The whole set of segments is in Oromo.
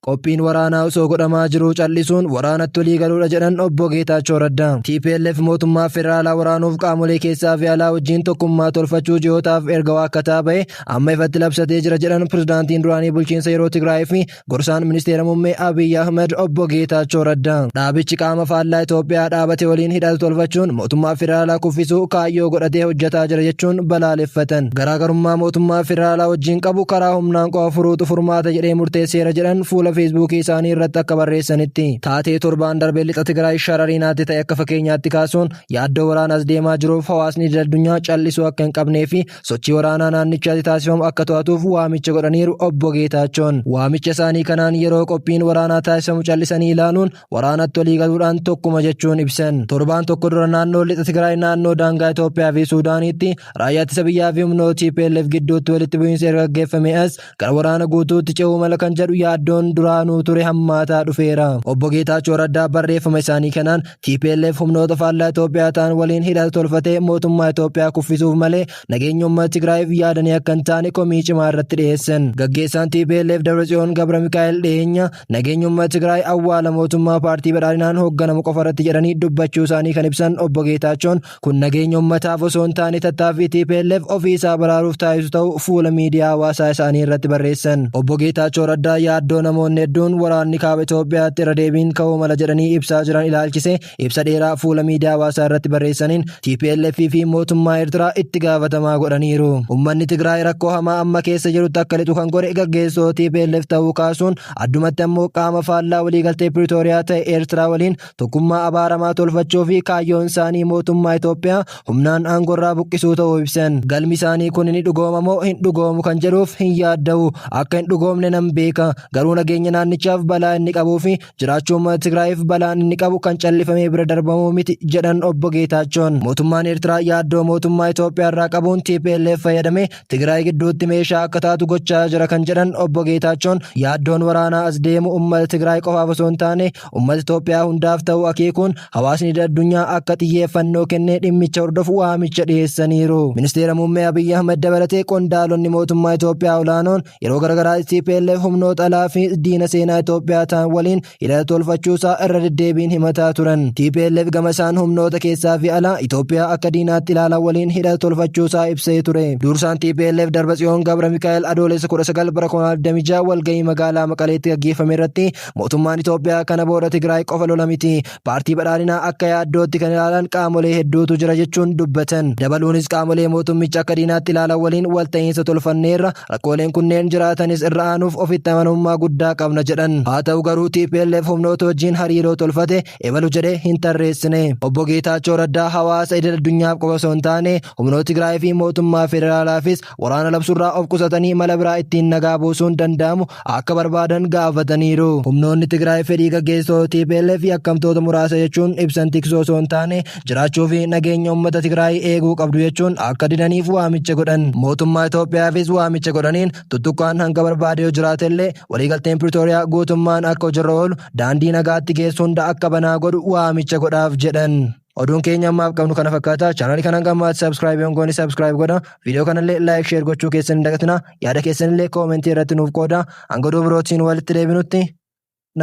Qophiin waraanaa osoo godhamaa jiruu cal'isuun waraanatti walii galuudha jedhan Obbo Geetaachoo Raddaa. TPLF mootummaa federaalaa waraanuuf qaamolee keessaa fi alaa wajjin tokkummaa tolfachuu ji'ootaaf erga waakkataa ba'e amma ifatti labsatee jira jedhan pirezidaantiin duraanii bulchiinsa yeroo Tigraay fi gorsaan ministeera muummee Abiy Ahmed Obbo Geetaachoo Raddaa. Dhaabichi qaama faallaa Itoophiyaa dhaabate waliin hidhata tolfachuun mootummaa federaalaa kuffisuu kaayyoo godhatee hojjetaa jira jechuun balaaleffatan. Garaagarummaa mootummaa federaalaa wajjin qabu karaa humnaan qofa furuutu furmaata jedhee murteesseera jedhan fuula Feesbuukii isaanii irratti akka barreessanitti. Taatee torbaan darbee lixa Tigraay Sharariinaatti ta'e akka fakkeenyaatti kaasuun yaaddoo waraanaas deemaa jiruuf hawaasni idil addunyaa callisuu akka hin qabnee fi sochii waraanaa naannichaatti taasifamu akka to'atuuf waamicha godhaniiru Obbo Geetaachoon. Waamicha isaanii kanaan yeroo qophiin waraanaa taasifamu callisanii ilaaluun waraanatti walii galuudhaan tokkuma jechuun ibsan. Torbaan tokko dura naannoo lixa Tigraay naannoo daangaa Itoophiyaa fi Suudaaniitti raayyaa ittisa biyyaa fi humnoota TPLF gidduutti walitti bu'iinsi erga gaggeeffame as gara waraana guutuutti ce'uu mala kan jedhu yaaddoon duraanuu ture hammaataa dhufeera. Obbo Geetaachoo Raddaa barreeffama isaanii kanaan TPLF humnoota faallaa Itoophiyaa ta'an waliin hidhata tolfatee mootummaa Itoophiyaa kuffisuuf malee nageenya uummata Tigraayiif yaadanii akka hin taane komii cimaa irratti dhiyeessan. Gaggeessaan TPLF Dabratsiyoon Gabra Mikaa'el dhiyeenya nageenya uummata Tigraay awwaala mootummaa paartii badhaadhinaan hoogganamu qofa irratti jedhanii dubbachuu isaanii kan ibsan Obbo Geetaachoon kun nageenya uummataaf osoo hin taane tattaaffii TPLF ofii isaa baraaruuf taasisu ta'uu fuula miidiyaa hawaasaa isaanii irratti barreessan. Obbo Geetaachoo Raddaa yaaddoo namoonni hedduun waraanni kaaba Itoophiyaatti irra deebiin ka'uu mala jedhanii ibsaa jiran ilaalchise ibsa dheeraa fuula miidiyaa hawaasaa irratti barreessaniin TPLF fi mootummaa Eertiraa itti gaafatamaa godhaniiru. Uummanni Tigraay rakkoo hamaa amma keessa jirutti akka lixu kan godhe gaggeessoo TPLF ta'uu kaasuun addumatti ammoo qaama faallaa waliigaltee Piriitooriyaa ta'e Eertiraa waliin tokkummaa abaaramaa tolfachuu fi kaayyoon isaanii mootummaa Itoophiyaa humnaan aangorraa buqqisuu ta'uu ibsan. Galmi isaanii kun ni dhugooma moo hin dhugoomu kan jedhuuf hin yaadda'u. Akka hin dhugoomne nan beeka. Garuu nageenya naannichaaf balaa inni qabuu fi jiraachuu uummata Tigraayiif balaan inni qabu kan callifamee bira darbamuu miti jedhan Obbo Geetaachoon. Mootummaan Eertiraa yaaddoo mootummaa Itoophiyaa irraa qabuun TPLF fayyadamee Tigraay gidduutti meeshaa akka taatu gochaa jira kan jedhan Obbo Geetaachoon yaaddoon waraanaa as deemu uummata Tigraay qofaaf osoo hin taane uummata Itoophiyaa hundaaf ta'uu akeekuun hawaasni idil addunyaa akka xiyyeeffannoo kennee dhimmicha hordofu waamicha dhiyeessaniiru. Ministeera muummee Abiyyi Ahmed dabalatee qondaalonni mootummaa Itoophiyaa olaanoon yeroo garaagaraatti TPLF humnoota alaa fi diina seenaa Itoophiyaa ta'an waliin hidhata tolfachuusaa irra deddeebiin himataa turan. TPLF gama isaan humnoota keessaa fi alaa Itoophiyaa akka diinaatti ilaalan waliin hidhata tolfachuusaa ibsee ture. Dursaan TPLF Darbatsiyoon Gabra Mikaa'el Adoolessa 19 bara 2026 walgahii magaalaa Maqaleetti gaggeeffame irratti mootummaan Itoophiyaa kana booda Tigraay qofa lola miti. Paartii badhaadhinaa akka yaaddootti kan ilaalan qaamolee hedduutu jira jechuun dubbatan. Dabaluunis qaamolee mootummicha akka diinaatti ilaalan waliin walta'iinsa tolfanneerra rakkooleen kunneen jiraatanis irra aanuuf ofitti amanamummaa guddaa qabna jedhan. Haa ta'u garuu TPLF humnoota wajjin hariiroo tolfate ebalu jedhee hin tarreessine. Obbo Geetaachoo Raddaa hawaasa idil addunyaaf qofa osoo hin taane humnoota Tigraay fi mootummaa federaalaafis waraana labsurraa of qusatanii mala biraa ittiin nagaa buusuun danda'amu akka barbaadan gaafataniiru. Humnoonni Tigraay fedhii gaggeessitoota TPLF yakkamtoota muraasa jechuun ibsan tiksoo osoo hin taane jiraachuu fi nageenya uummata Tigraay eeguu qabdu jechuun akka didaniif waamicha godhan. Mootummaa Itoophiyaafis waamicha godhaniin tuttuqqaan hanga barbaade yoo jiraate illee waliigalteen Piriitooriyaa guutummaan akka hojiirra oolu daandii nagaatti geessu hunda akka banaa godhu waamicha godhaaf jedhan. Oduun keenya ammaaf qabnu kana fakkaata. Chaanaalii kanaan gammaatti subscribe yoon goone subscribe godha. Viidiyoo kanallee like share gochuu keessan hin dagatina. Yaada keessanillee koomentii irratti nuuf qooda. Hanga oduu birootiin walitti deebinutti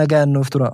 nagaan nuuf tura.